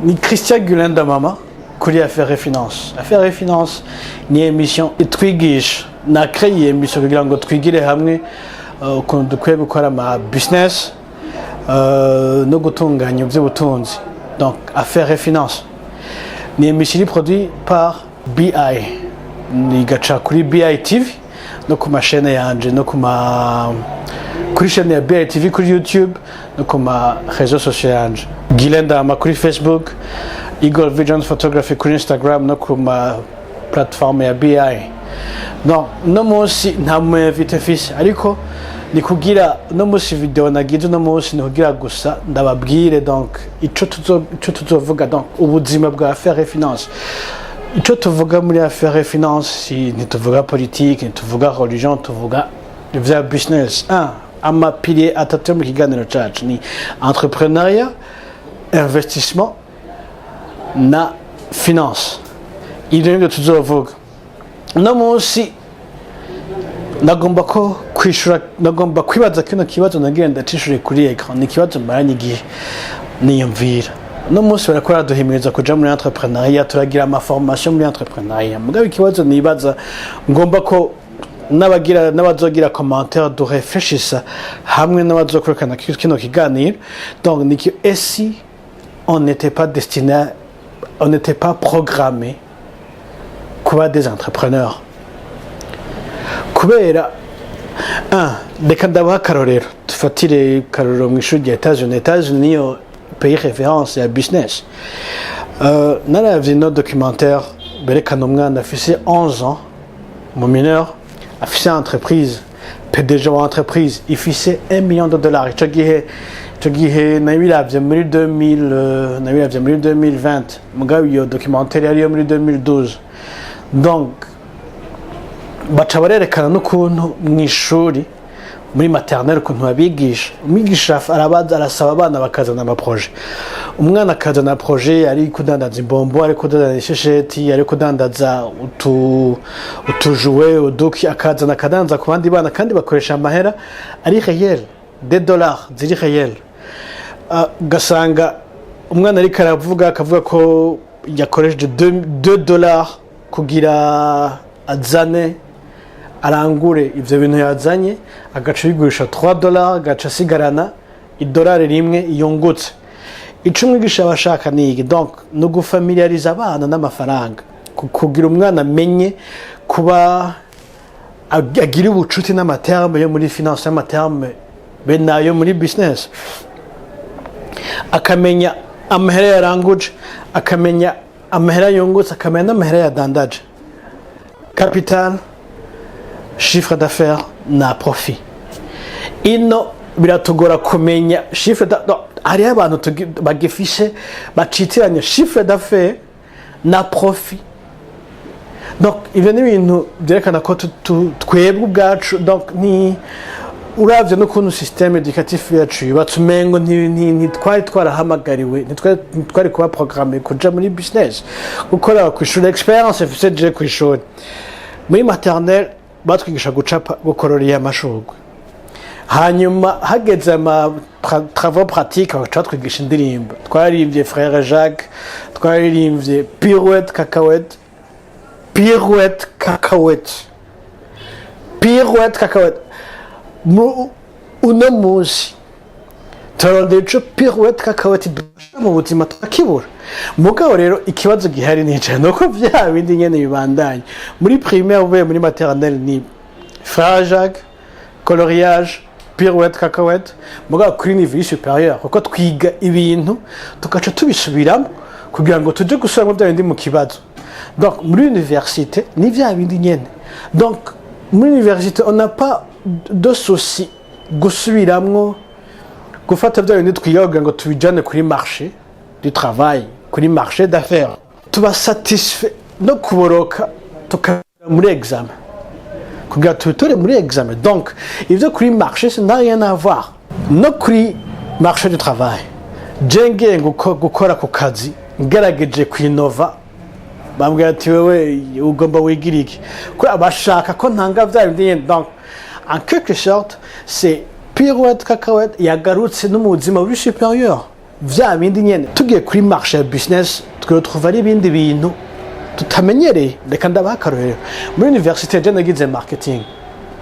Ni Christian Gulenda Mama kuri Affaires et Finance. Affaires et Finance ni émission itwigisha. Nakreye iyi émission kugira ngo twigire hamwe ukuntu dukwiye gukora ama business no gutunganya iby'ubutunzi. Donc Affaires et Finance ni émission iri produit par BI, igaca kuri BI TV no ku mashene yanje, no ku ma kuri chaîne ya BI TV kuri YouTube no ku ma réseaux sociaux yanje, Gilenda kuri Facebook, Eagle Vision Photography kuri Instagram no ku ma plateforme ya BI. No no munsi nta mu invité mfise, ariko ni kugira no munsi video nagize no munsi ni kugira gusa ndababwire donc ico tuzovuga, donc ubuzima bwa Affaires et Finance. Ico tuvuga muri Affaires et Finance, si ntituvuga politique, ntituvuga religion, tuvuga vya business. Un ama piliers atatu yo mu kiganiro cacu ni entrepreneuriat, investissement na finance. Ivyo nivyo tuzovuga uno munsi. Nagomba ko kwishura, nagomba kwibaza kino kibazo, nagenda ndacishure kuri écran. Ni ikibazo maranye igihe niyumvira. Uno munsi bariko baraduhimiriza kuja muri entrepreneuriat, turagira ama formation muri entrepreneuriat. Mugabo ikibazo nibaza, ngomba ko n'abagira n'abazogira commentaire durefreshisa hamwe n'abazokurikirana kino kiganiro, donc ni que et si on n'était pas destiné, on n'était pas programmé kuba des entrepreneurs? Kubera un, reka ndabaha akarorero, dufatire akarorero mu ishuri rya Etats-Unis. Etats-Unis niyo pays référence ya business. Naravye ino documentaire berekana umwana afise 11 ans, mu mineur, afise entreprise, PDG wa entreprise ifise 1 million de dollars. Ico gihe nabiravye muri 2000, nabiravye muri 2020, mugabo iyo documentaire yari yo muri 2012. Donc baca barerekana n'ukuntu mu ishuri muri maternelle ukuntu babigisha. Umwigisha arabaza, arasaba abana bakazana ama projets. Umwana akazana projet ari kudandaza imbombo, ari kudandaza ishesheti, ari kudandaza utujuwe, uduki, akazana akadandaza ku bandi bana, kandi bakoresha amahera ari réel, des dollars ziri réel. Ugasanga umwana ariko aravuga, akavuga ko yakoresheje 2 dollars kugira azane arangure ivyo bintu yazanye, agaca bigurisha 3 dollars, agaca asigarana idolari rimwe yungutse. Ico umwigisha aba ashaka ni iki? Donc ni ugufamiliariza abana n'amafaranga, kugira umwana amenye kuba agira ubucuti n'ama termes yo muri finance, y'ama termes be nayo muri business, akamenya amahera yaranguje, akamenya amahera yungutse, akamenya n'amahera yadandaje, capital, chiffre d'affaires na profit. Ino biratugora kumenya chiffre no, hariho abantu bagifishe bacitiranya chiffre d'affaires na profit. Donc ivyo ni ibintu vyerekana ko twebwe ubwacu, donc ni uravye n'ukuntu système éducatif yacu yubatse, umengo ntitwari twarahamagariwe, ntitwari kuba programmé kuja muri business, gukora kw'ishuri. Expérience mfise je kw'ishuri muri maternelle, batwigisha gucapa, gukorora amashurwe, hanyuma hageze ama travaux pratiques bagaca batwigisha indirimbo. Twaririmbye Frère Jacques, twaririmbye pirouette cacahuète, pirouette cacahuète, pirouette cacahuète. Uno munsi turarondera ico pirouette cacahuète idufasha mu buzima, tukakibura. Mugabo rero ikibazo gihari nicaye nuko vya bindi nyene bibandanya muri primaire, uvuye muri maternelle ni Frère Jacques, coloriage, pirouette cacahuète. Mugabo kuri niveau supérieur, kuko twiga ibintu tugaca tubisubiramo kugira ngo tuje gusubiramo bya bindi mu kibazo, donc muri université ni vya bindi nyene. Donc muri université on n'a pas de souci gusubiramwo, gufata bya bindi twiga kugira ngo tubijane kuri marché du travail, kuri marché d'affaires. Tuba satisfait no kuboroka tukaja muri examen kugira tubitore muri examen. Donc ivyo kuri marché, ça n'a rien à voir no kuri marché du travail. Je ngiye gukora ku kazi, ngerageje kwinova, bambwira ati: "Wewe ugomba wigira iki?" Ko bashaka ko ntanga vya bindi nyene. Donc en quelque sorte c'est pirouette cacahuète yagarutse no mu buzima buri supérieur. Vya bindi nyene tugiye kuri marché ya business, twiretrouva ari ibindi bintu tutamenyereye. Reka ndabaha akarorero. Muri université je nagize marketing.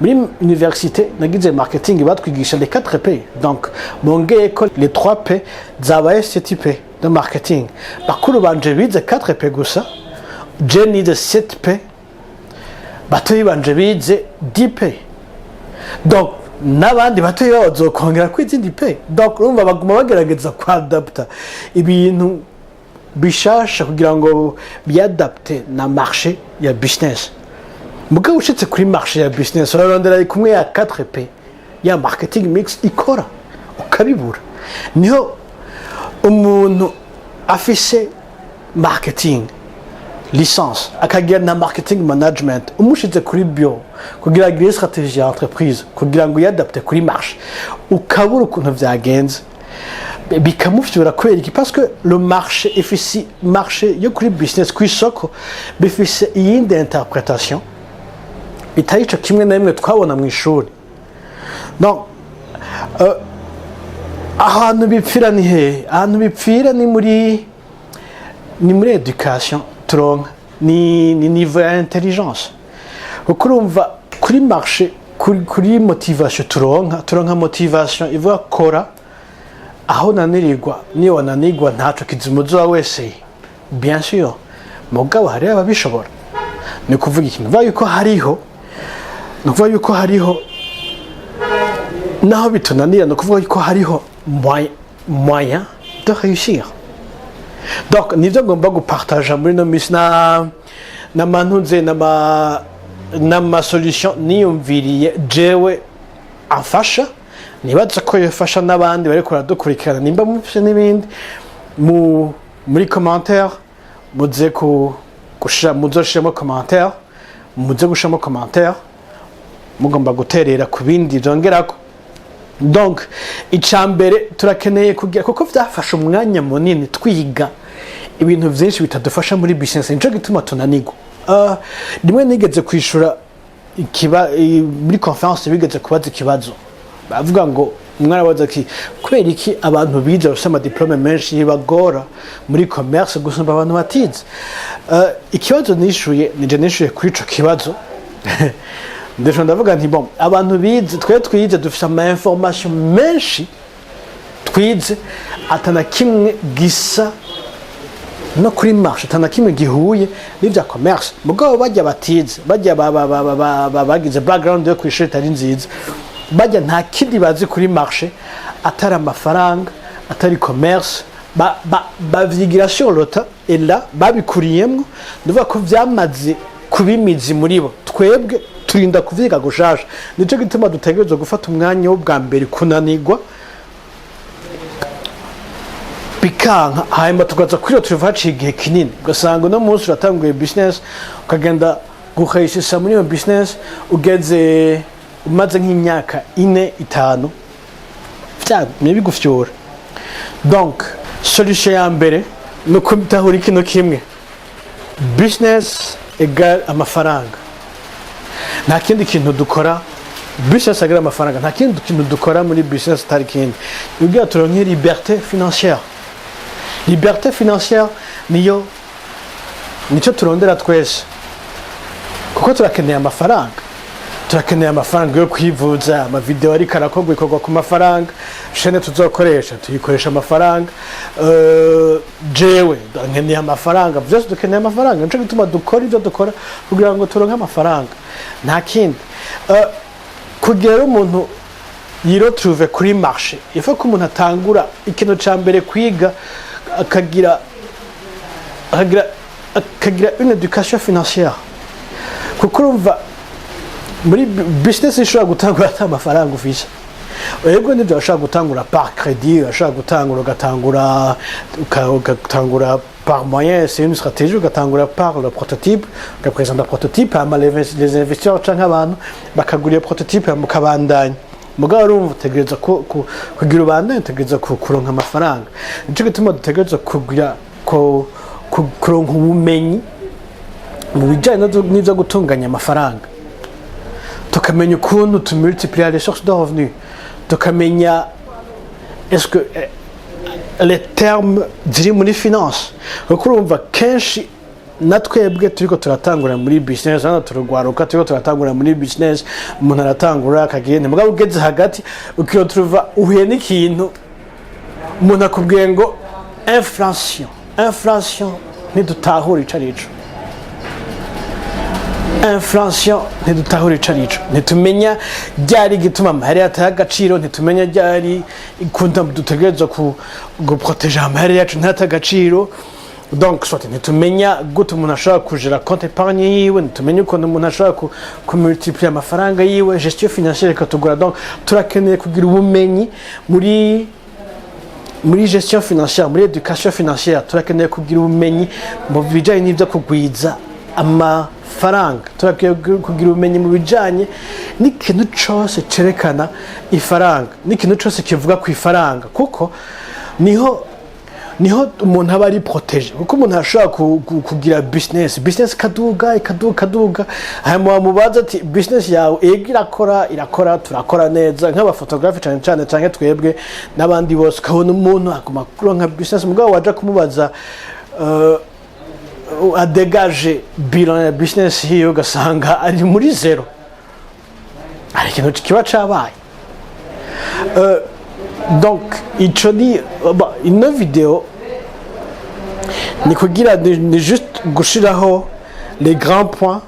Muri université nagize marketing, batwigisha les 4 P. Donc bongeye ko les 3 P, zabaye 7 P de marketing. Bakuru banje bize 4 P gusa, je nize 7 P, batoyi banje bize 10 P. Donc n'abandi batoyi babo bazokongera ko izindi P. Donc urumva baguma bagerageza kwadapta ibintu bishasha kugira ngo byadapte na marché ya business. Mugabo ushitse kuri marché ya business, urarondera kumwe ya 4P ya marketing mix ikora, ukabibura. Niho umuntu afise marketing licence, akagira na marketing management, umushize kuri bio kugira agire stratégie ya entreprise kugira ngo yadapte kuri marché, ukabura ukuntu vyagenze, bikamufyura. Kubera iki? Parce que le marché ifise, marché yo kuri business, ku isoko, bifise iyindi interprétation bitari ico kimwe na rimwe twabona mu ishuri. Donc ahantu bipfira ni hehe? Ahantu bipfira ni muri éducation turonka, ni niveau ya intelligence, kuko urumva kuri marché, kuri motivation turonka motivation ivuga kora aho nanirigwa. Niyo wananirwa, ntaco kizima uzoba wese, bien sûr. Mugabo hariho ababishobora. Ni ukuvuga ikintu vuga yuko hariho, ni ukuvuga yuko hariho naho bitunanira, ni ukuvuga yuko hariho moyen de réussir. Donc nivyo ngomba gupartaja muri no misi na n'amantuze n'ama solution niyumviriye jewe amfasha, nibaza ko yofasha n'abandi bariko baradukurikirana. Nimba mufise n'ibindi muri commentaire, muze ku gushira, muzoshiremo commentaire, muze gushiramo commentaire mugomba guterera ku bindi byongerako. Donc icambere turakeneye kugira, kuko vyafashe umwanya munini twiga ibintu vyinshi bitadufasha muri business, nico gituma tunanigwa. Rimwe nigeze kwishura muri conférence, bigeze kubaza ikibazo, bavuga ngo umwana abaza ati: "Kubera iki abantu bize, bafise amadiplôme menshi, bagora muri commerce gusumba abantu batize?" Ikibazo nishuye, nije nishuye kuri ico kibazo. Ndetse ndavuga nti: "Bon, abantu bize, twe twize dufise ama information menshi twize atana kimwe gisa no kuri marché, atana kimwe gihuye n'ivya commerce. Mugabo bajya batize, bajya bagize background yo kw'ishuri itari nziza, bajya nta kindi bazi kuri marché atari amafaranga, atari commerce. Bavyigira sur le tas et là babikuriyemwo, ndavuga ko vyamaze kuba imizi muri bo. Twebwe turinda kuvyiga gushasha. Nico gituma dutegerezwa gufata umwanya wo bwa mbere kunanirwa bikanka, hanyuma tukaza kuri iyo tuva haciye igihe kinini. Ugasanga uno munsi uratanguye business, ukagenda guhayisisa muri iyo business, ugeze umaze nk'imyaka 4, 5, vyagumye bigufyura. Donc solution ya mbere ni ukutahura ikintu kimwe: business égale amafaranga. Nta kindi kintu dukora, business égale amafaranga. Nta kindi kintu dukora muri business atari kindi ubwira turonke liberté financière. Liberté financière niyo, nicyo turondera twese, kuko turakeneye amafaranga. Turakeneye amafaranga yo kwivuza, amavideo ariko arakorwa ikorwa ku mafaranga, chaîne tuzokoresha tuyikoresha amafaranga. Jewe nkeneye amafaranga, byose dukeneye amafaranga. Nico gituma dukora ibyo dukora, kugira ngo turonke amafaranga, nta kindi. Kugira rero umuntu yiretrouve kuri marché, il faut ko umuntu atangura ikintu ca mbere kwiga, akagira une éducation financière, kuko urumva muri business ishobora gutangura ata mafaranga ufise. Yego nibyo, urashobora gutangura par crédit, urashobora gutangura, ugatangura par moyen, c'est une stratégie, ugatangura par le prototype, ugapresenta prototype, hama les investisseurs canke abantu bakagura iyo prototype, hama ukabandanya. Mugabo urumva utegereza kugira ubandanye, utegereza kuronka amafaranga. Nico gituma dutegereza kugira kuronka ubumenyi mu bijanye n'ivyo gutunganya amafaranga, tukamenya ukuntu tumultiplier les sources de revenus, tukamenya est-ce que Les termes ziri muri finance, kuko urumva kenshi na twebwe turiko turatangura muri business hano, turugwaruka turiko turatangura muri business, umuntu aratangura akagenda, mugabo ugeze hagati ukiyoturuva uhuye n'ikintu, umuntu akubwiye ngo inflation, inflation, ntidutahura ico arico. Inflation ntidutahura ico arico, ntitumenya ryari igituma amahera yataye agaciro, ntitumenya ryari ikunda dutegerezwa ku guproteja amahera yacu ntate agaciro. Donc soit ntitumenya gute umuntu ashobora kujera compte épargne yiwe, ntitumenya ukuntu umuntu ashobora kumultiplier amafaranga yiwe, gestion financière ikatugora. Donc turakeneye kugira ubumenyi muri gestion financière, muri éducation financière. Turakeneye kugira ubumenyi mu bijanye n'ibyo kugwiza amafaranga, turakwiye kugira ubumenyi mu bijanye n'ikintu cose cerekana ifaranga, n'ikintu cose kivuga ku ifaranga, kuko niho umuntu aba ari protégé. Kuko umuntu ashobora kugira business ikaduga, ikaduga, ikaduga, hanyuma wamubaza ati: "Business yawe ego irakora?" "Irakora, turakora neza nk'abafotografe cyane cyane, cyangwa twebwe n'abandi bose." Ukabona umuntu aguma kuronka business, mugabo waja kumubaza adegaje bilan ya business yiwe, ugasanga ari muri zéro. Hari ikintu kiba cabaye. Donc ico ni ba, ino vidéo ni kugira ni juste gushiraho les grands points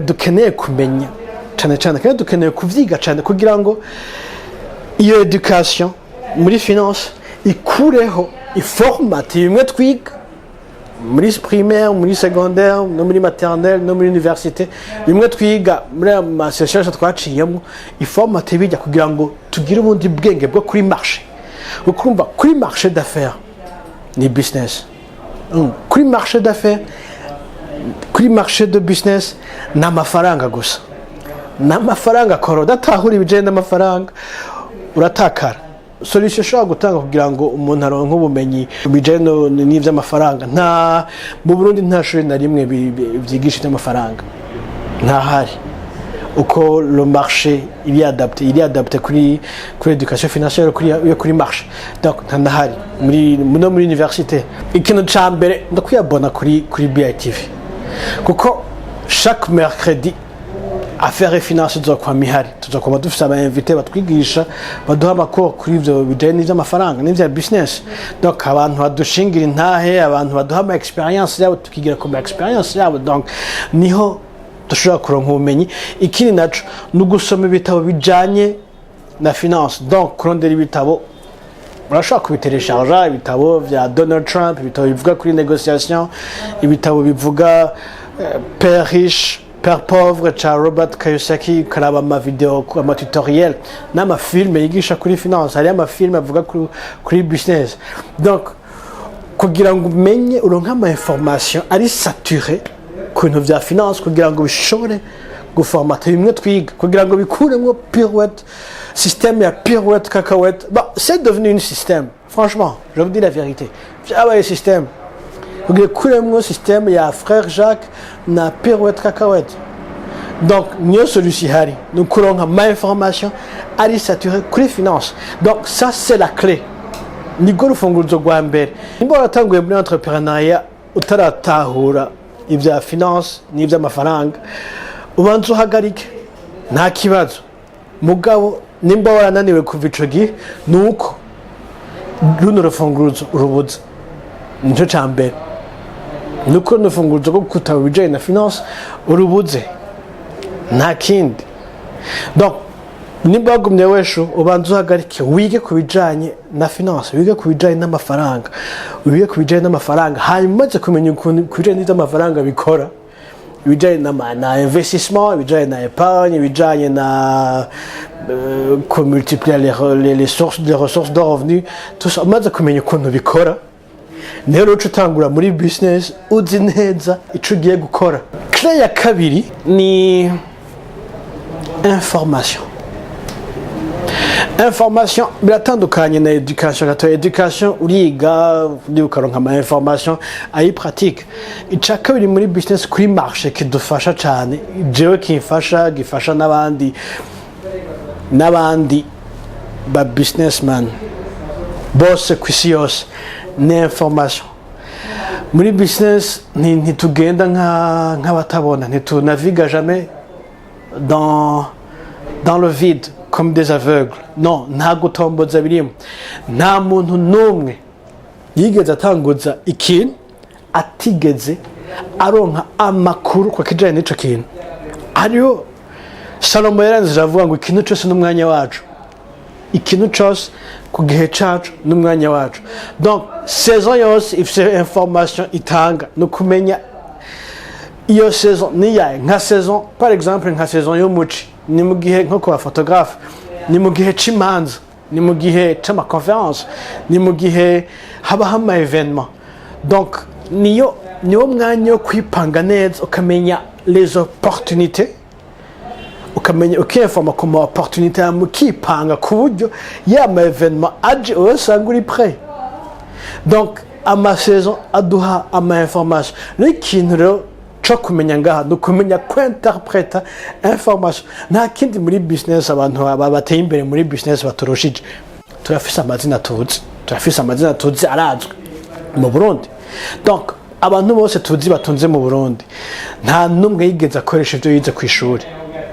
dukeneye kumenya cyane cyane, kandi dukeneye kuvyiga cyane kugira ngo iyo éducation muri finance ikureho, iformate bimwe twiga muri primaire, muri secondaire, no muri maternelle, no muri université, bimwe twiga muri aya masessions yose twaciyemo, iformate bijya kugira ngo tugire ubundi bwenge bwo kuri marché. Kuko urumva, kuri marché d'affaires ni business. Kuri marché d'affaires, kuri marché de business, ni amafaranga gusa, ni amafaranga akora. Udatahura ibijyanye n'amafaranga uratakara. Solution ishobora gutanga kugira ngo umuntu aronke ubumenyi bijyanye n'iby'amafaranga, nta mu Burundi nta shuri na rimwe byigisha iby'amafaranga, ntahari. Uko le marché il est adapté kuri éducation financière kuri yo kuri marché, donc nta nahari muri no muri université. Ikintu ca mbere, ndakwiyabona kuri BITV, kuko chaque mercredi affaires et finance tuzokwama ihari, tuzokwama dufise aba invités batwigisha, baduha amakuru kuri ivyo bijanye n'ivy'amafaranga n'ivya business. Donc abantu badushingira intahe, abantu baduha ama expérience yabo, tukigira ku ma expérience yabo. Donc niho dushobora kuronka ubumenyi. Ikindi naco ni ugusoma ibitabo bijanye na finance. Donc kurondera ibitabo, urashobora kubiteresharja, ibitabo vya Donald Trump, ibitabo bivuga kuri négociation, ibitabo bivuga Père riche, père pauvre ca Robert Kiyosaki, ukaraba amavideo, amatutoriel n'amafilme yigisha kuri finance. Hariyo amafilme avuga kuri business. Donc kugira ngo umenye, uronke ama information ari saturé ku bintu vya finance, kugira ngo bishobore guformata bimwe twiga, kugira ngo bikuremo pirouette, système ya pirouette, cacahuète. Bon, c'est devenu une système, franchement, je vous dis la vérité, vyabaye système, kugira ikuremwo système ya Frère Jacques na pirouette, cacahuète. Donc niyo solution ihari, ni ukuronka ma information ari saturé kuri finance. Donc ça, c'est la clé, nibwo rufunguzo rwa mbere. Nimba waratanguye muri entrepreneuriat utaratahura ibya finance n'iby'amafaranga, ubanza uhagarike, nta kibazo. Mugabo nimba warananiwe kuva ico gihe, ni uko runo rufunguzo urubuza. Nicyo ca mbere, ni uko runo rufunguzo rwo kutaba ibijanye na finance urubuze, nta kindi. Donc nimba wagumye weshu, ubanza uhagarike, wige ku bijanye na finance, wige ku bijanye n'amafaranga, wige ku bijanye n'amafaranga. Hanyuma umaze kumenya ukuntu ku bijanye n'ivy'amafaranga bikora, ibijanye na investissement, ibijanye na épargne, ibijanye na kumultiplier les sources, les ressources de revenus, tout ça, umaze kumenya ukuntu bikora, niho rero uca utangura muri business uzi neza ico ugiye gukora. Clé ya kabiri ni information. Information biratandukanye na éducation gato. Éducation uriga, ukaronka ama information ari pratique. Ica kabiri muri business kuri marché kidufasha cyane, jewe kimfasha, gifasha n'abandi ba businessman. Bose ku isi yose ni information. Muri business ntitugenda nk'abatabona, ntitunaviga jamais dans le vide comme des aveugles. Non, nta gutomboza birimo. Nta muntu n'umwe yigeze atanguza ikintu atigeze aronka amakuru ku kijanye n'ico kintu. Hariho Salomo yaranze avuga ngo ikintu cyose n'umwanya wacu, ikintu cyose ku gihe cacu n'umwanya wacu. Donc saison yose ifise information itanga, ni ukumenya iyo saison niyahe. Nka saison, par exemple, nka saison y'umuci ni mu gihe, nko ku baphotographe, ni mu gihe c'imanza, ni mu gihe c'amaconférence, ni mu gihe habaho ama événement. Donc niwo mwanya wo kwipanga neza, ukamenya les opportunités, ukamenya, ukinforma ku ma opportunité, hama ukipanga ku buryo ya ma événement aje usanga uri prêt. Donc amasaison aduha ama information. Rero ikintu rero co kumenya ngaha ni ukumenya kwinterpreta information, nta kindi. Muri business, abantu bateye imbere muri business baturushije, turafise amazina tuzi, turafise amazina tuzi arazwi mu Burundi. Donc abantu bose tuzi batunze mu Burundi, nta n'umwe yigeze akoresha ibyo yize ku ishuri.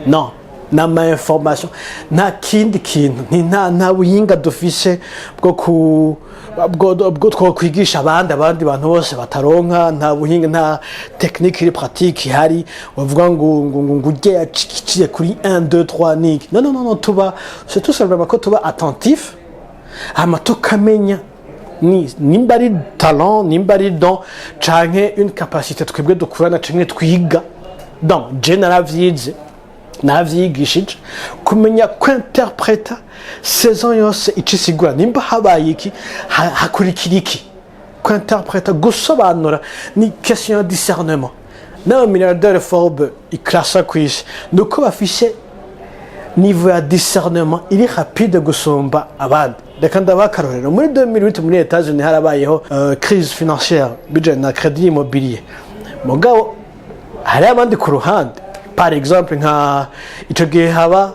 No ni ama information, nta kindi kintu. Nta buhinga dufise bwo twokwigisha abandi bantu bose bataronka. Nta buhinga, nta technique iri pratique ihari bavuga ngo ujye yaciye kuri 1 2 3 niki. Non, non, non, non, tuba, c'est tout simplement ko tuba attentif, hama tukamenya ni nimba ari talent, nimba ari don canke une capacité twebwe dukurana canke twiga. Donc je naravyize, navyigishije kumenya kwinterpreta saison yose ico isigura, nimba habaye iki, hakurikira iki. Kwinterpreta, gusobanura, ni question ya discernement. N'aba milliardaire Forbes iklasa ku isi, ni uko bafise niveau ya discernement iri rapide gusumba abandi. Reka ndabaha akarorero. Muri 2008 muri Etats-Unis harabayeho crise financière bijanye na crédit immobilier. Mugabo hari abandi ku ruhande, par exemple nka ico gihe haba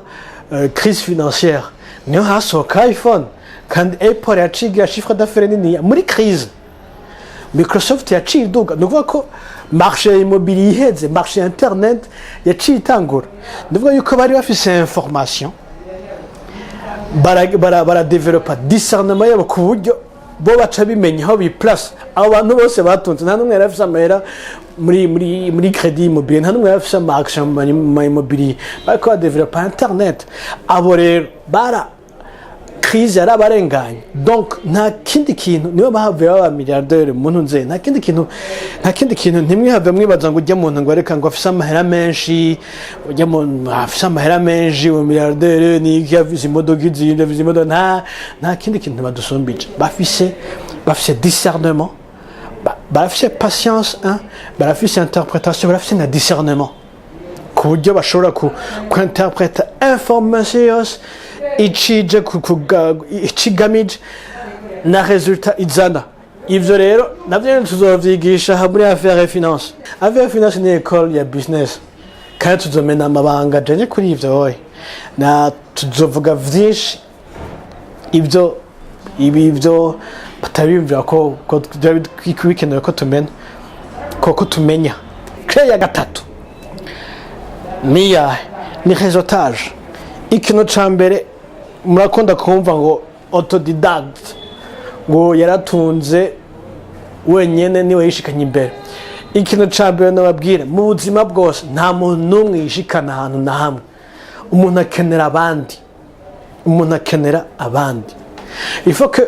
crise financière, niho hasohoka iPhone, kandi Apple yaciye igira chiffre d'affaires niniya muri crise. Microsoft yaciye iduga. Ni ukuvuga ko marché ya immobilier iheze, marché ya internet yaciye itangura. Ni ukuvuga yuko bari bafise information, baradevelopa discernement yabo ku buryo bo baca bimenya aho biplace. Abo bantu bose batunze, nta n'umwe yari afise amahera muri crédit immobilier, nta n'umwe yari afise ama action mu immobilier, bariko badevelopa internet. Abo rero bara crise yarabarenganye. Donc nta kindi kintu, niyo bahavuye baba milliardaire muntu nze. Nta kindi kintu, nta kindi kintu. Ntimwihave mwibaza ngo ujya muntu ngo reka ngo afise amahera menshi, ujya muntu afise amahera menshi mu milliardaire ni iki, afise imodoka izindi, afise imodoka. Nta kindi kintu badusumbije. Bafise discernement, barafise patience, hein, barafise interprétation, barafise na discernement ku buryo bashobora ku kwinterpreta information yose icije ikigamije na résultat izana. Ivyo rero navyo nyene tuzovyigisha aha muri affaire et finance. Affaire et finance ni école ya business, kandi tuzomena amabanga ajanye kuri ivyo hoye, na tuzovuga vyinshi ibyo ibi byo batabiyumvira ko byaba bikenewe ko tumena, ko tumenya. Clé ya gatatu ni iyahe? Ni réseautage. Ikintu ca mbere, murakunda kumva ngo autodidacte, ngo yaratunze wenyene, niwe yishikanye imbere. Ikintu ca mbere nababwira, mu buzima bwose nta muntu n'umwe yishikana ahantu na hamwe. Umuntu akenera abandi, umuntu akenera abandi. Il faut que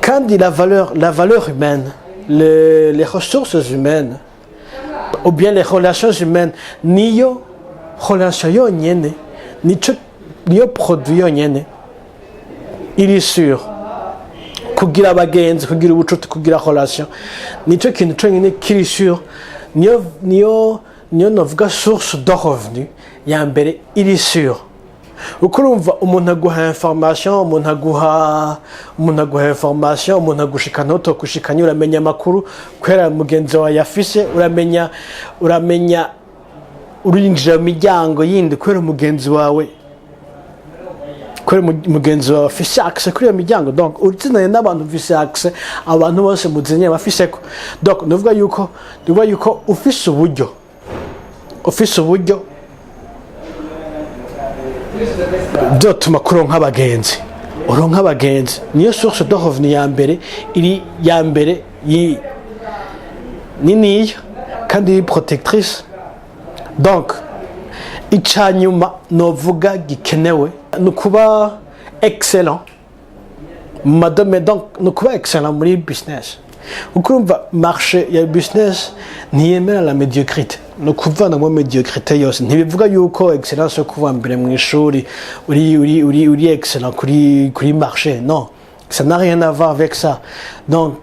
kandi la valeur humaine, les ressources humaines ou bien les relations humaines, niyo relation yonyene, nico niyo produit yonyene iri sûr. Kugira abagenzi, kugira ubucuti, kugira relation, nico kintu conyene kiri sûr. Niyo novuga source de revenu ya mbere iri sûr, uko urumva umuntu aguha information, umuntu aguha information, umuntu agushikana aho utokushikanye. Uramenya amakuru kubera mugenzi wawe yafise, uramenya urinjira mu miryango yindi kubera mugenzi wawe. Kubera mugenzi wawe afise accès kuri iyo miryango. Donc uzinanye n'abantu ufise accès, abantu bose muzinanye bafiseko. Donc nuvuga yuko ufise uburyo byotuma kuronka abagenzi, uronka abagenzi. Niyo source de revenu ya mbere, iri ya mbere niniya kandi iri protectrice. Donc icanyuma novuga gikenewe ni ukuba excellent mu ma domaines. Donc ni ukuba excellent muri business, kuko urumva marché ya business ntiyemera la médiocrité. Ni ukuvanamo médiocrité yose. Ntibivuga yuko excellence yo kuva mbere mu ishuri uri excellent kuri marché. Non, ça n'a rien à voir avec ça. Donc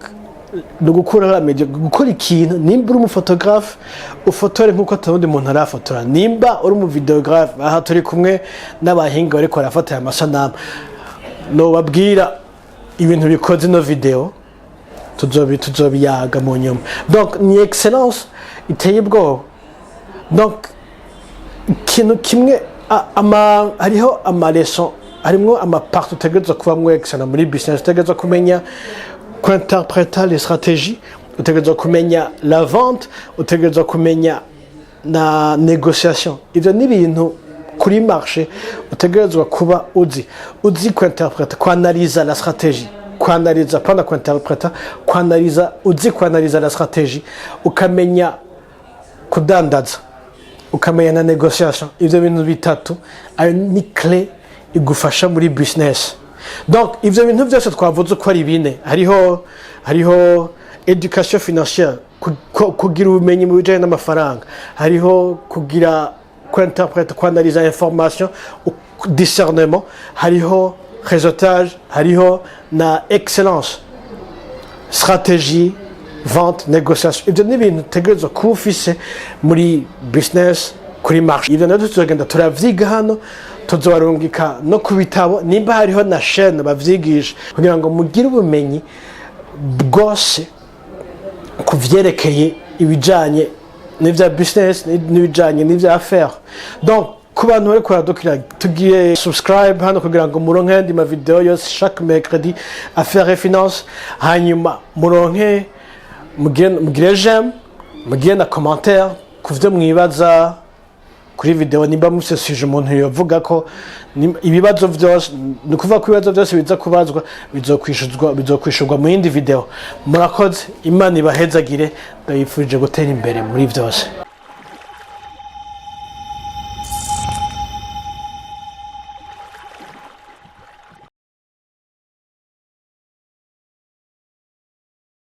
ni ugukuraho la médiocrité, gukora ikintu. Nimba uri umuphotographe, ufotore nk'uko atawundi muntu arafotora. Nimba uri umuvidéographe, aha turi kumwe n'abahinga bariko barafata aya masanamu, nobabwira ibintu bikoze ino video, tuzobiyaga mu nyuma. Donc ni excellence iteye ubwoba. Donc ikintu kimwe, hariho ama leçons, harimwo ama parties utegerezwa kubamwo excellent muri business. Utegerezwa kumenya kuinterpreta les stratégies, utegerezwa kumenya la vente, utegerezwa kumenya na négociation. Ivyo ni ibintu kuri marché utegerezwa kuba uzi kuinterpreta, kuanaliza la stratégie, kuanaliza, pana kuinterpreta, kuanaliza, uzi kuanaliza la stratégie, ukamenya kudandaza, ukamenya na négociation. Ivyo bintu bitatu, ayo ni clé igufasha muri business. Donc ivyo bintu byose twavuze uko ari bine, hariho éducation financière, kugira ubumenyi mu bijanye n'amafaranga, hariho kugira kuinterpreta, kuanaliza information, discernement, hariho réseautage, hariho na excellence, stratégie, vente, négociation. Ibyo ni ibintu utegerezwa kuba ufise muri business kuri marché. Ibyo nabyo tuzagenda turavyiga hano, tuzobarungika no ku bitabo, nimba hariho na chaîne bavyigisha, kugira ngo mugire ubumenyi bwose ku vyerekeye ibijanye n'ivya business n'ibijanye n'ivya affaire. Donc ku bantu bari kuradukira, tugiye subscribe hano kugira ngo muronke andi ma vidéo yose chaque mercredi, affaires et finance. Hanyuma muronke, mugire j'aime, mugire na commentaire ku vyo mwibaza kuri video. Nimba musesije umuntu yovuga ko ibibazo vyose, ni ukuvuga ko ibibazo byose biza kubazwa bizokwishurwa mu yindi video. Murakoze, Imana ibahezagire, ndabifurije gutera imbere muri vyose.